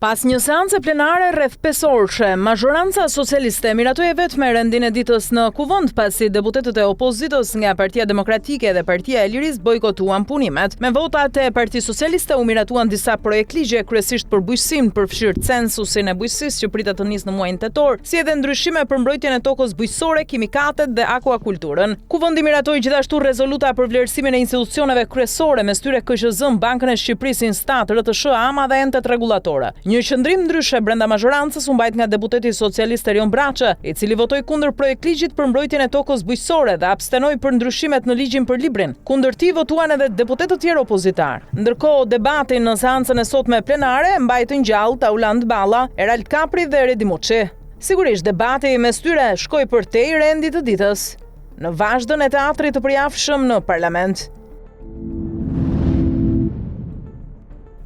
Pas një seance plenare rreth 5 orëshe, mazhoranca socialiste miratoi e vetme rendin e ditës në Kuvend, pasi deputetët e opozitës nga Partia Demokratike dhe Partia e Lirisë bojkotuan punimet. Me votat e Partisë Socialiste u miratuan disa projektligje, kryesisht për bujqësinë, përfshirë censusin e bujqësisë që pritet të nisë në muajin tetor, si edhe ndryshime për mbrojtjen e tokës bujqësore, kimikatet dhe akuakulturën. Kuvendi miratoi gjithashtu rezoluta për vlerësimin e institucioneve kryesore, mes tyre KQZ-në, Bankën e Shqipërisë, INSTAT, RTSH, AMA dhe entet rregullatore. Një qëndrim ndryshe brenda mazhorancës u mbajt nga deputeti socialist Erion Braçe, i cili votoi kundër projektligjit për mbrojtjen e tokës bujqësore dhe abstenoi për ndryshimet në ligjin për librin. Kundër tij votuan edhe deputetë të tjerë opozitarë. Ndërkohë, debatin në seancën e sotme plenare e mbajtën gjallë Taulant Balla, Erald Kapri dhe Redi Muçi. Sigurisht, debati mes tyre shkoi përtej rendit të ditës, në vazhdën e teatrit të përjavshëm në parlament.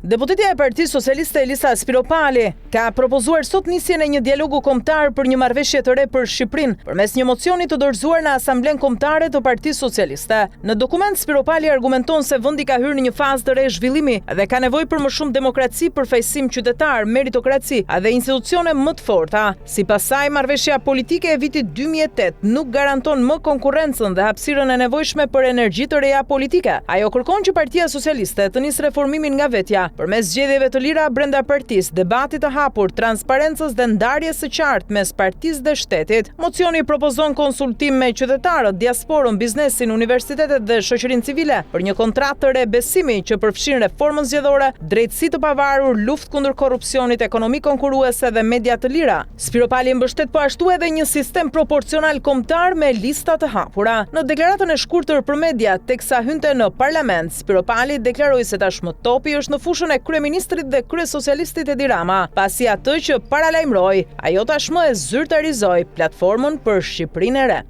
Deputetja e Partisë Socialiste Elisa Spiropali ka propozuar sot nisjen e një dialogu kombëtar për një marrëveshje të re për Shqipërinë, përmes një mocioni të dorëzuar në Asamblenë Kombëtare të Partisë Socialiste. Në dokument Spiropali argumenton se vendi ka hyrë në një fazë të re zhvillimi dhe ka nevojë për më shumë demokraci, përfaqësim qytetar, meritokraci dhe institucione më të forta. Sipas saj, marrëveshja politike e vitit 2008 nuk garanton më konkurrencën dhe hapësirën e nevojshme për energji të reja politike. Ajo kërkon që Partia Socialiste të nisë reformimin nga vetja, përmes zgjedhjeve të lira brenda partisë, debatit të hapur, transparencës dhe ndarjes së qartë mes partisë dhe shtetit. Mocioni propozon konsultim me qytetarët, diasporën, biznesin, universitetet dhe shoqërinë civile për një kontratë të re besimi që përfshin reformën zgjedhore, drejtësi të pavarur, luftë kundër korrupsionit, ekonomi konkurruese dhe media të lira. Spiropali mbështet po ashtu edhe një sistem proporcional kombëtar me lista të hapura. Në deklaratën e shkurtër për media, teksa hynte në parlament, Spiropali deklaroi se tashmë topi është në fushën e kryeministrit dhe kryesocialistit Edi Rama, pasi atë që paralajmëroi, ajo tashmë e zyrtarizoi platformën për Shqipërinë e Re.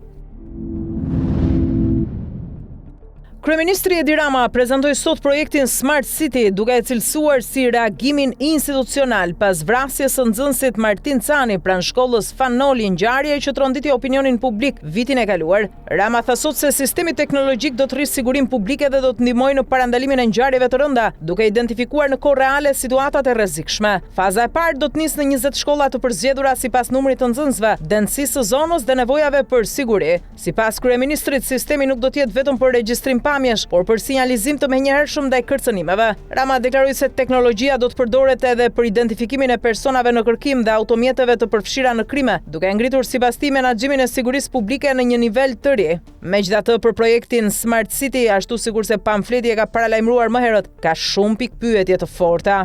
Kryeministri Edi Rama prezantoi sot projektin Smart City, duke e cilësuar si reagimin institucional pas vrasjes së nxënësit Martin Cani pranë shkollës Fan Noli, ngjarje që tronditi opinionin publik vitin e kaluar. Rama tha sot se sistemi teknologjik do të rrisë sigurinë publike dhe do të ndihmojë në parandalimin e ngjarjeve të rënda, duke identifikuar në kohë reale situatat e rrezikshme. Faza e parë do të nisë në 20 shkolla të përzgjedhura sipas numrit të nxënësve, dendësisë së zonës dhe nevojave për siguri. Sipas kryeministrit, sistemi nuk do të jetë vetëm për regjistrim pamjesh, por për sinjalizim të menjëhershëm ndaj kërcënimeve. Rama deklaroi se teknologjia do të përdoret edhe për identifikimin e personave në kërkim dhe automjeteve të përfshira në krime, duke e ngritur sipas tij menaxhimin e sigurisë publike në një nivel të ri. Megjithatë, për projektin Smart City, ashtu sikurse pamfleti e ka paralajmëruar më herët, ka shumë pikëpyetje të forta.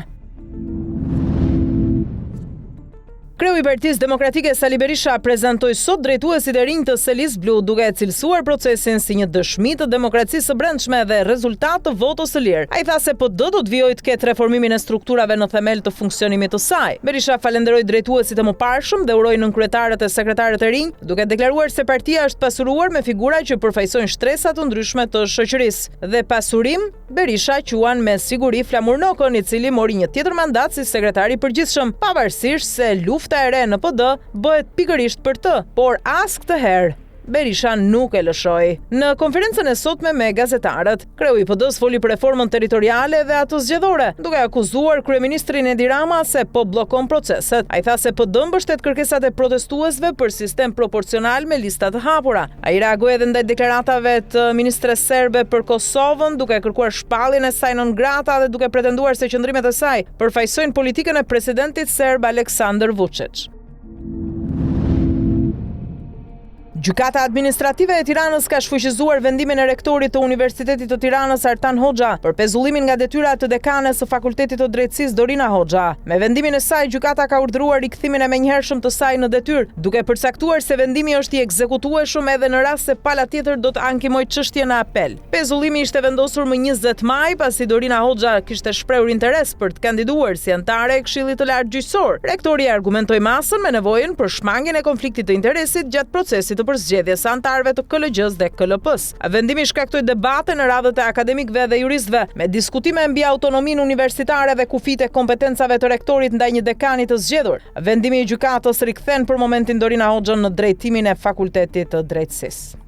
Kreu i Partisë Demokratike Sali Berisha prezantoi sot drejtuesit e rinj të selisë blu duke e cilësuar procesin si një dëshmi të demokracisë së brendshme dhe rezultat të votës së lirë. Ai tha se PD do të vijojë të ketë reformimin e strukturave në themel të funksionimit të saj. Berisha falënderoi drejtuesit e mëparshëm dhe uroi nënkryetarët e sekretarët e rinj, duke deklaruar se partia është pasuruar me figura që përfaqësojnë shtresa të ndryshme të shoqërisë. Dhe pasurim Berisha quan me siguri Flamur Nokën, i cili mori një tjetër mandat si sekretar i përgjithshëm, pavarësisht se lufta e re në PD bëhet pikërisht për të, por as këtë herë Berisha nuk e lëshoi. Në konferencën e sotme me gazetarët, kreu i PD-së foli për reformën territoriale dhe atë zgjedhore, duke akuzuar kryeministrin Edi Rama se po bllokon proceset. Ai tha se PD mbështet kërkesat e protestuesve për sistem proporcional me lista të hapura. Ai reagoi edhe ndaj deklaratave të ministres serbe për Kosovën, duke kërkuar shpalljen e saj non grata dhe duke pretenduar se qëndrimet e saj përfaqësojnë politikën e presidentit serb Aleksandar Vučić. Gjykata Administrative e Tiranës ka shfuqizuar vendimin e rektorit të Universitetit të Tiranës Artan Hoxha për pezullimin nga detyra të dekanes së Fakultetit të Drejtësisë Dorina Hoxha. Me vendimin e saj, gjykata ka urdhëruar rikthimin e menjëhershëm të saj në detyrë, duke përcaktuar se vendimi është i ekzekutueshëm edhe në rast se pala tjetër do të ankimojë çështjen në apel. Pezullimi ishte vendosur më 20 maj, pasi Dorina Hoxha kishte shprehur interes për të kandiduar si anëtare e Këshillit të Lartë Gjyqësor. Rektori e argumentoi masën me nevojën për shmangien e konfliktit të interesit gjatë procesit të përzgjedhjes së anëtarëve të KLGJ-së dhe KLP-së. Vendimi shkaktoi debate në radhët e akademikëve dhe juristëve, me diskutime mbi autonominë universitare dhe kufijtë e kompetencave të rektorit ndaj një dekani të zgjedhur. Vendimi i gjykatës rikthen për momentin Dorina Hoxhën në drejtimin e Fakultetit të Drejtësisë.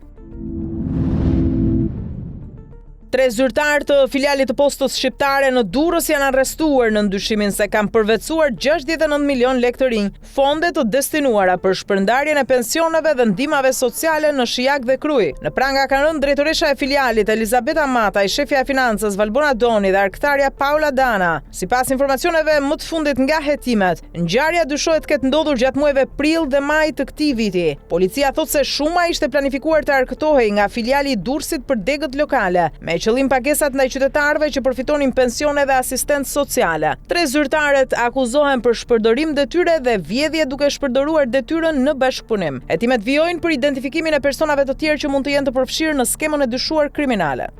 Tre zyrtarë të filialit të Postës Shqiptare në Durrës janë arrestuar nën dyshimin se kanë përvetësuar 69 milionë lekë të rinj, fonde të destinuara për shpërndarjen e pensioneve dhe ndihmave sociale në Shijak dhe Krujë. Në pranga kanë rënë drejtoresha e filialit Elizabeta Mataj, shefja e financës Valbona Doni dhe arkëtarja Paula Dana. Sipas informacioneve më të fundit nga hetimet, Ngjarja dyshohet të ketë ndodhur gjatë muajve prill dhe maj të këtij viti. Policia thotë se shuma ishte planifikuar të arkëtohej nga filiali i Durrësit për degët lokale, me qëllim pagesat ndaj qytetarëve që përfitonin pensione dhe asistencë sociale. Tre zyrtarët akuzohen për shpërdorim detyre dhe vjedhje duke shpërdoruar detyrën në bashkëpunim. Hetimet vijojnë për identifikimin e personave të tjerë që mund të jenë të përfshirë në skemën e dyshuar kriminale.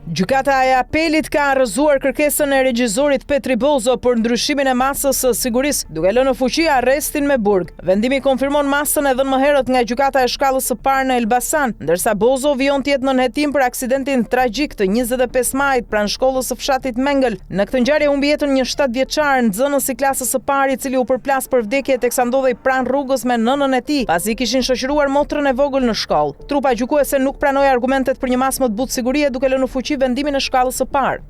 Gjykata e Apelit ka rrëzuar kërkesën e regjisorit Petri Bozo për ndryshimin e masës së sigurisë, duke lënë në fuqi arrestin me burg. Vendimi konfirmon masën e dhënë më herët nga Gjykata e Shkallës së Parë në Elbasan, ndërsa Bozo vijon të jetë nën hetim për aksidentin tragjik të 25 majit pranë shkollës së fshatit Mengël. Në këtë ngjarje humbi jetën një 7 vjeçar, nxënës i klasës së parë, i cili u përplas për vdekje teksa ndodhej pranë rrugës me nënën e tij, pasi kishin shoqëruar motrën e vogël në shkollë. Trupa gjykuese nuk pranoi argumentet për një masë më të butë sigurie duke lënë në fuqi vendimin e shkallës së parë.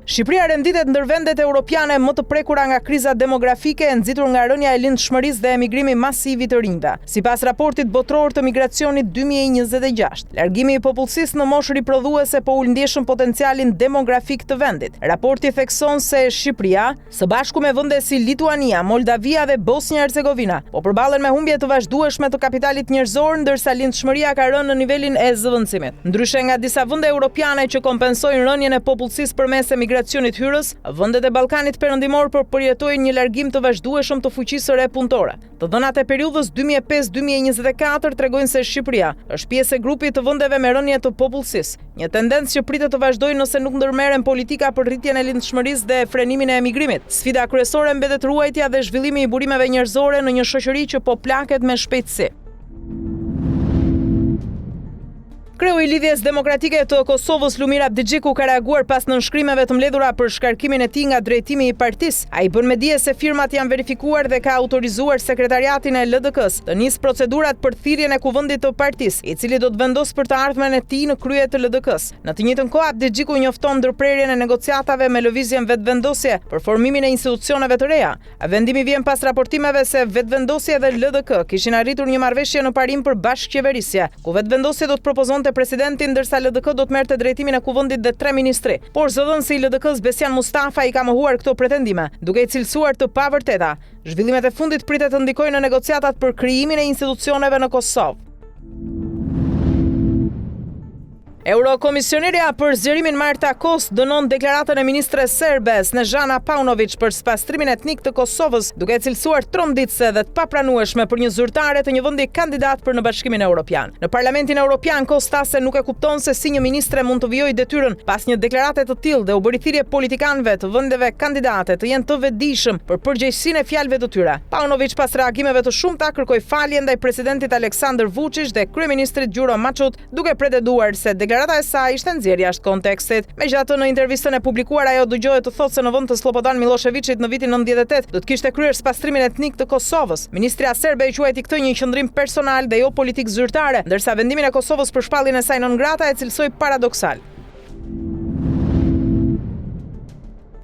Shqipëria renditet ndër vendet europiane më të prekura nga kriza demografike e nxitur nga rënia e lindshmërisë dhe emigrimi masiv i të rinjve. Sipas raportit botëror të migracionit 2026, largimi i popullsisë në moshë riprodhuese po ul ndjeshëm potencialin demografik të vendit. Raporti thekson se Shqipëria Së bashku me vende si Lituania, Moldavia dhe Bosnja-Hercegovina, po përballen me humbje të vazhdueshme të kapitalit njerëzor, ndërsa lindshmëria ka rënë në nivelin e zëvendësimit. Ndryshe nga disa vende europiane që kompensojnë rënien e popullsisë përmes emigracionit hyrës, vendet e Ballkanit Perëndimor po përjetojnë një largim të vazhdueshëm të fuqisë së re punëtore. Të dhënat e periudhës 2005-2024 tregojnë se Shqipëria është pjesë e grupit të vendeve me rënie të popullsisë, një tendencë që pritet të vazhdojë nëse nuk ndërmerren politika për rritjen e lindshmërisë dhe frenimin e emigrimit. Sfida kryesore mbetet ruajtja dhe zhvillimi i burimeve njerëzore në një shoqëri që po plaket me shpejtësi. Kreu i Lidhjes Demokratike të Kosovës, Lumir Abdixhiku ka reaguar pas nënshkrimeve të mbledhura për shkarkimin e tij nga drejtimi i partisë. Ai bën me dije se firmat janë verifikuar dhe ka autorizuar sekretariatin e LDK-së të nisë procedurat për thirrjen e kuvendit të partisë, i cili do të vendosë për të ardhmen e tij në krye të LDK-së. Në të njëjtën kohë, Abdixhiku njofton ndërprerjen e negociatave me Lëvizjen Vetëvendosje për formimin e institucioneve të reja. Vendimi vjen pas raportimeve se Vetëvendosje dhe LDK kishin arritur një marrëveshje në parim për bashkëqeverisje, ku Vetëvendosje do të propozonte presidentin, ndërsa LDK do të merrte drejtimin e Kuvendit dhe tre ministri. Por zëdhënësi i LDK-së Besian Mustafa i ka mohuar këto pretendime, duke i cilësuar të pavërteta. Zhvillimet e fundit pritet të ndikojnë në negociatat për krijimin e institucioneve në Kosovë. Eurokomisionerja për zgjerimin Marta Kos dënon deklaratën e ministres serbe Snezhana Paunoviq për spastrimin etnik të Kosovës, duke e cilësuar tronditëse dhe të papranueshme për një zyrtare të një vendi kandidat për në Bashkimin Europian. Në Parlamentin Europian, Kos tha se nuk e kupton se si një ministre mund të vijojë detyrën pas një deklarate të tillë dhe u bëri thirrje politikanëve të vendeve kandidate të jenë të vetëdijshëm për përgjegjësinë e fjalëve të tyre. Paunoviq pas reagimeve të shumta kërkoi falje ndaj presidentit Aleksandër Vuçiq dhe kryeministrit Gjuro Maçut duke pretenduar se deklarata e saj ishte nxjerrë jashtë kontekstit. Megjithatë, në intervistën e publikuar ajo dëgjohet të thotë se në vend të Sllobodan Millosheviqit në vitin 98 do të kishte kryer spastrimin etnik të Kosovës. Ministrja serbe e quajti këtë një qëndrim personal dhe jo politikë zyrtare, ndërsa vendimin e Kosovës për shpalljen e saj non grata e cilësoi paradoksal.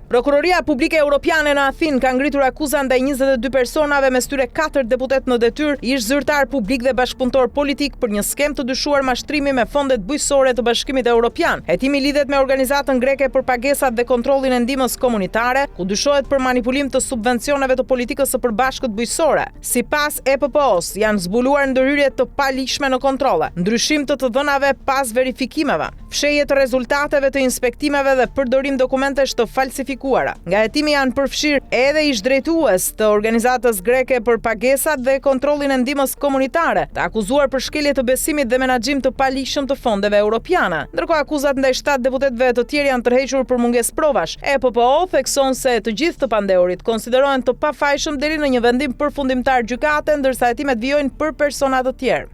Prokuroria Publike Europiane në Athinë ka ngritur akuza ndaj 22 personave, mes tyre 4 deputetë në detyrë, ish-zyrtarë publikë dhe bashkëpunëtorë politikë për një skemë të dyshuar mashtrimi me fondet bujqësore të Bashkimit Europian. Hetimi lidhet me organizatën greke për pagesat dhe kontrollin e ndihmës komunitare, ku dyshohet për manipulim të subvencioneve të politikës së përbashkët bujqësore. Sipas EPPO-s, janë zbuluar ndërhyrje të paligjshme në kontrolle, ndryshim të të dhënave pas verifikimeve. fshehje të rezultateve të inspektimeve dhe përdorim dokumentesh të falsifikuara. Nga hetimi janë përfshirë edhe ish-drejtues të organizatës greke për pagesat dhe kontrollin e ndihmës komunitare, të akuzuar për shkelje të besimit dhe menaxhim të paligjshëm të fondeve europiane. Ndërkohë akuzat ndaj 7 deputetëve të tjerë janë tërhequr për mungesë provash. EPPO thekson se të gjithë të pandehurit konsiderohen të pafajshëm deri në një vendim përfundimtar gjykate, ndërsa hetimet vijojnë për persona të tjerë.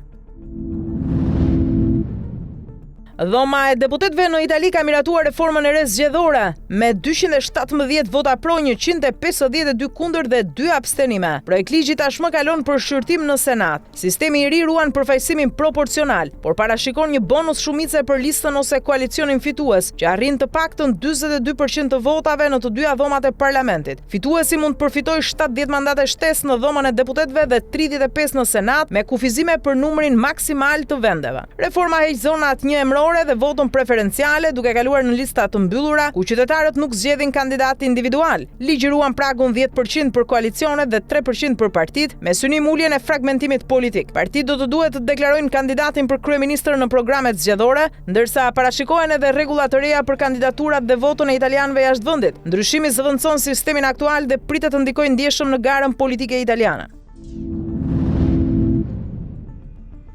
Dhoma e deputetëve në Itali ka miratuar reformën e re zgjedhore me 217 vota pro, 152 kundër dhe 2 abstenime. Projektligji tashmë kalon për shqyrtim në Senat. Sistemi i ri ruan përfaqësimin proporcional, por parashikon një bonus shumice për listën ose koalicionin fitues, që arrin të paktën 42% të votave në të dyja dhomat e parlamentit. Fituesi mund të përfitojë 70 mandate shtesë në dhomën e deputetëve dhe 35 në Senat, me kufizime për numrin maksimal të vendeve. Reforma heq zonat njëemërore dhe votën preferenciale, duke kaluar në lista të mbyllura, ku qytetarët nuk zgjedhin kandidatë individualë. Ligji ruan pragun 10% për koalicionet dhe 3% për partitë, me synim uljen e fragmentimit politik. Partitë do të duhet të deklarojnë kandidatin për kryeministër në programet zgjedhore, ndërsa parashikohen edhe rregulla të reja për kandidaturat dhe votën e italianëve jashtë vendit. Ndryshimi zëvendëson sistemin aktual dhe pritet të ndikojë ndjeshëm në garën politike italiane.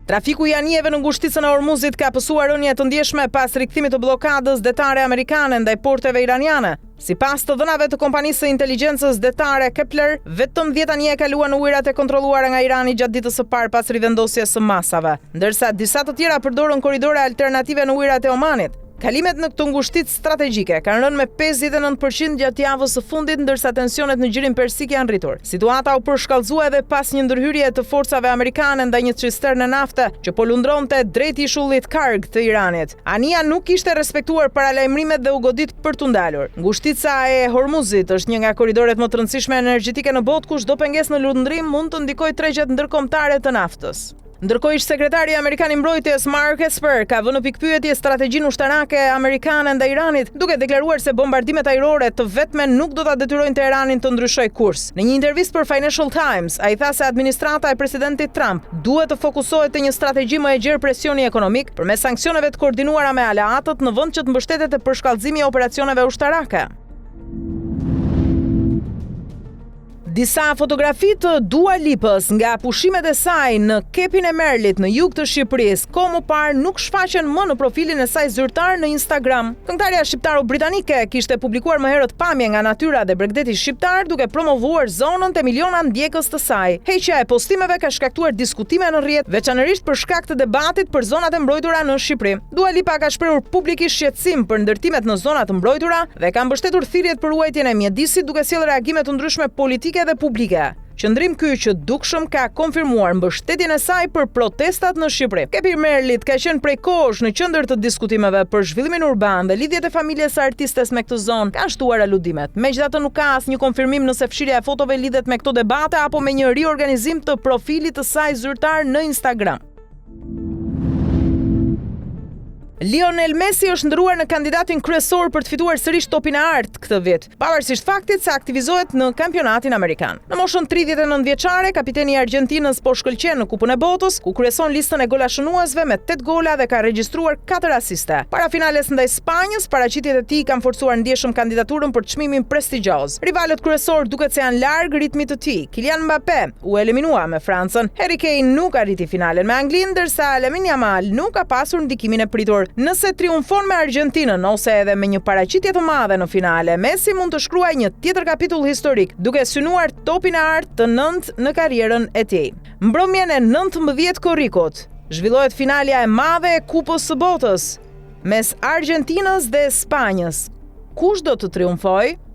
Trafiku i anijeve në ngushticën e Hormuzit ka pësuar rënie të ndjeshme pas rikthimit të bllokadës detare amerikane ndaj porteve iraniane. Sipas të dhënave të kompanisë së inteligjencës detare Kpler, vetëm 10 anije kaluan në ujërat e kontrolluara nga Irani gjatë ditës së parë pas rivendosjes së masave, ndërsa disa të tjera përdorën korridore alternative në ujërat e Omanit. Kalimet në këtë ngushticë strategjike kanë rënë me 59% gjatë javës së fundit, ndërsa tensionet në Gjirin Persik janë rritur. Situata u përshkallëzua edhe pas një ndërhyrjeje të forcave amerikane ndaj një cisterne nafte që po lundronte drejt ishullit Karg të Iranit. Anija nuk kishte respektuar paralajmërimet dhe u godit për t'u ndalur. Ngushtica e Hormuzit është një nga korridoret më të rëndësishme energjetike në botë, ku çdo pengesë në lundrim mund të ndikojë tregjet ndërkombëtare të naftës. Ndërkohë ish-sekretari amerikan i Mbrojtjes Mark Esper ka vënë në pikëpyetje strategjinë ushtarake amerikane ndaj Iranit, duke deklaruar se bombardimet ajrore të vetme nuk do ta detyrojnë Teheranin të ndryshojë kurs. Në një intervistë për Financial Times, ai tha se administrata e presidentit Trump duhet të fokusohet te një strategji më e gjerë presioni ekonomik përmes sanksioneve të koordinuara me aleatët në vend që të mbështetet te përshkallëzimi i operacioneve ushtarake. Disa fotografi të Dua Lipës nga pushimet e saj në Kepin e Merlit në jug të Shqipërisë, kohë më parë nuk shfaqen më në profilin e saj zyrtar në Instagram. Këngëtarja shqiptaro-britanike kishte publikuar më herët pamje nga natyra dhe bregdeti shqiptar duke promovuar zonën te miliona ndjekës të saj. Heqja e postimeve ka shkaktuar diskutime në rrjet, veçanërisht për shkak të debatit për zonat e mbrojtura në Shqipëri. Dua Lipa ka shprehur publikisht shqetësim për ndërtimet në zona të mbrojtura dhe ka mbështetur thirrjet për ruajtjen e mjedisit duke sjellë reagime të ndryshme politike dhe publike. Qëndrim ky që dukshëm ka konfirmuar mbështetjen e saj për protestat në Shqipëri. Kepi i Merlit ka qenë prej kohësh në qendër të diskutimeve për zhvillimin urban dhe lidhjet e familjes së artistes me këtë zonë kanë shtuar aludimet. Megjithatë nuk ka asnjë konfirmim nëse fshirja e fotove lidhet me këto debate apo me një riorganizim të profilit të saj zyrtar në Instagram. Lionel Messi është shndërruar në kandidatin kryesor për të fituar sërish topin e artë këtë vit, pavarësisht faktit se aktivizohet në kampionatin amerikan. Në moshën 39 vjeçare, kapiteni i Argjentinës po shkëlqen në Kupën e Botës, ku kryeson listën e golashënuesve me 8 gola dhe ka regjistruar 4 asiste. Para finales ndaj Spanjës, paraqitjet e tij kanë forcuar ndjeshëm kandidaturën për çmimin prestigjioz. Rivalët kryesorë duket se janë larg ritmit të tij. Kylian Mbappe u eliminua me Francën. Harry Kane nuk arriti finalen me Anglinë, ndërsa Lamine Yamal nuk ka pasur ndikimin e pritur. Nëse triumfon me Argjentinën ose edhe me një paraqitje të madhe në finale, Messi mund të shkruajë një tjetër kapitull historik, duke synuar Topin e Artë të nëntë në karrierën e tij. Mbrëmjen e 19 korrikut, zhvillohet finalja e madhe e Kupës së Botës mes Argjentinës dhe Spanjës. Kush do të triumfojë?